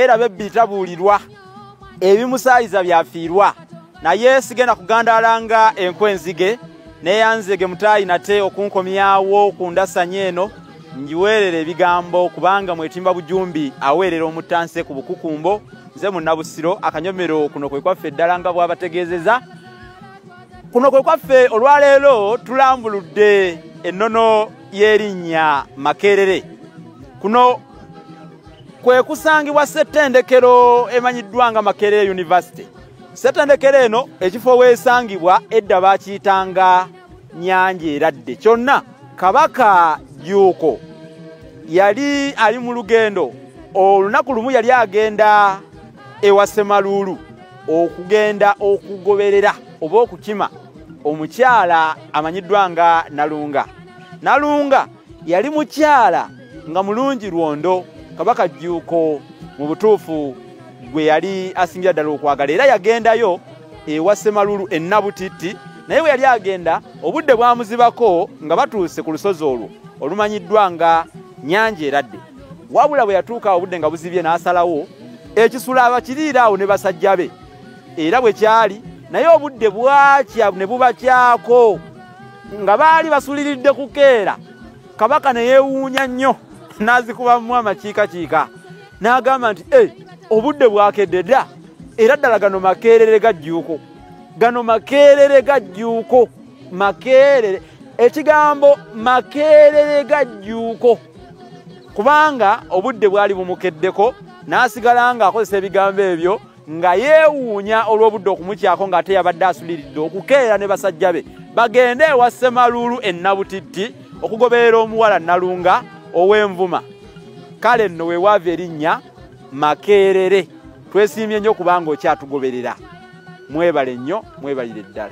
Era bebbi tabuulirwa ebimusaayiza byafiirwa. Naye sigenda kugandaalanga enkwenzige neyanzege mutaayi nate okunkomyawo ku ndasanya eno njiweerera ebigambo, kubanga mwetimba bujumbi aweerera omuttanse ku bukukumbo. Nze munnabusiro akanyomero kuno kwe kwaffe ddala nga bw'abategeezeza. Kuno kwe kwaffe olwaleero tulambuludde ennono y'erinnya Makerere. Kuno kwe kusangibwa ssettendekero emanyiddwa nga Makerere University. Ssettendekero eno ekifo weesangibwa edda baakiyitanga Nnyanja Eradde. Kyonna Kabaka Jjuuko yali ali mu lugendo. Olunaku lumu yali agenda ewa Ssemaluulu okugenda okugoberera oba okukima omukyala amanyiddwa nga Nalunga. Nalunga yali mukyala nga mulungi lwondo. Kabaka Jjuuko mu butuufu gwe yali asingira ddala okwagala, era yagendayo ewa Ssemaluulu e Nabutitti. Naye bwe yali agenda obudde bwamuzibako nga batuuse ku lusozi olwo olumanyiddwa nga Nnyanja Eradde. Wabula bwe yatuuka obudde nga buzibye n'asalawo ekisulo abakiriira awo ne basajja be, era bwe kyali. Naye obudde bwakya ne bubakyako nga baali basuliridde kukeera. Kabaka ne yeewuunya nnyo n'azikubamu amakiikakiika n'agamba nti obudde bwakedde dda, era ddala gano Makerere ga Jjuuko, gano Makerere ga Jjuuko, Makerere. Ekigambo Makerere ga Jjuuko kubanga obudde bwali bumukeddeko, n'asigala ng'akozesa ebigambo ebyo nga yeewuunya olw'obudde okumukyako ng'ate yabadde asuliridde okukeera ne basajja be bagende ewa Ssemaluulu e Nabutitti okugoberera omuwala Nalunga ow'envuma. Kale nno weewaava erinnya Makerere. Twesiimye nnyo kubanga okyatugoberera. Mwebale nnyo, mwebalire ddala.